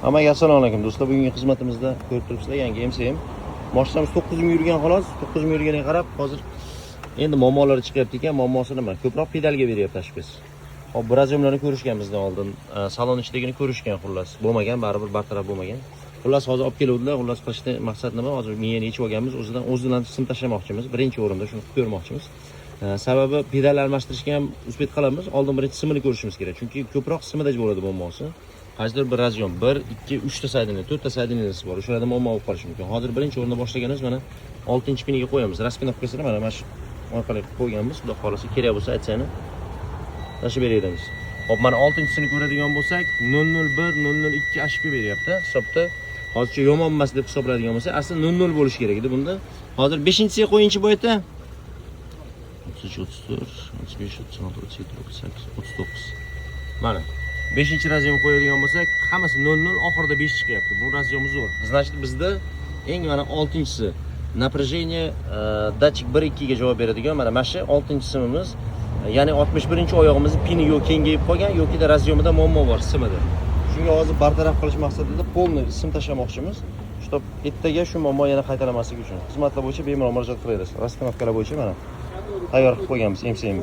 Hammaga assalomu alaykum, do'stlar. Bugungi xizmatimizda ko'rib turibsizlar, yangi MCM. Mashinamiz 9000 yurgan, xolos. 9000 yurganiga qarab, hozir endi muammolar chiqyapti ekan. Muammosi nima? Ko'proq pedalga beryapti ошибка si. Hop, разъём larni ko'rishgan bizdan oldin. Salon ichidagini ko'rishgan, xullas. Bo'lmagan, baribir bartaraf bo'lmagan. Xullas, hozir olib keluvdilar. Xullas, qilishdan maqsad nima? Hozir miyani yechib olganmiz, o'zidan sim tashlamoqchimiz. Birinchi o'rinda shuni qilib ko'rmoqchimiz. Sababi pedal almashtirishga ham успеть qilamiz. Oldin birinchi simini ko'rishimiz kerak. Chunki ko'proq simida bo'ladi muammosi. Qaysidir bir разъём, 1, 2, 3 ta соединение, 4 ta соединение si bor. O'shalarda muammo bo'lib qolishi mumkin. Hozir birinchi o'rinda boshlaganimiz, mana 6-piniga qo'yamiz. Распиновка sini mana shu orqali qilib qo'yganmiz. Xudo xohlasa, kerak bo'lsa aytsanglar, tashlab beraveramiz. Hop, mana 6-chisini ko'radigan bo'lsak, 001, 002 ошибка beryapti. Hisobda hozircha yomon emas deb hisoblaydigan bo'lsak, asli 00 bo'lishi kerak edi bunda. Hozir 5-chisiga qo'yinchi bu yerda. 33, 34, 35, 36, 37, 38, 39. Mana 5 разъём qo'yadigan bo'lsak, hammasi 00, oxirida 5 chiqyapti. Bu разъём zo'r. Значит, bizda eng mana 6-chisi напряжение datchik 1 2 ga javob beradigan mana shu 6-simimiz, ya'ni 61-oyog'imizni pini yo kengayib qolgan yokida разъём ida muammo bor simida. Shunga hozir bartaraf qilish maqsadida полный sim tashlamoqchimiz. Чтоб ertaga shu muammo yana qaytalamasligi uchun. Xizmatlar bo'yicha bemalol murojaat qilaverasiz. Распиновка lar bo'yicha mana tayyor qilib qo'yganmiz MCM.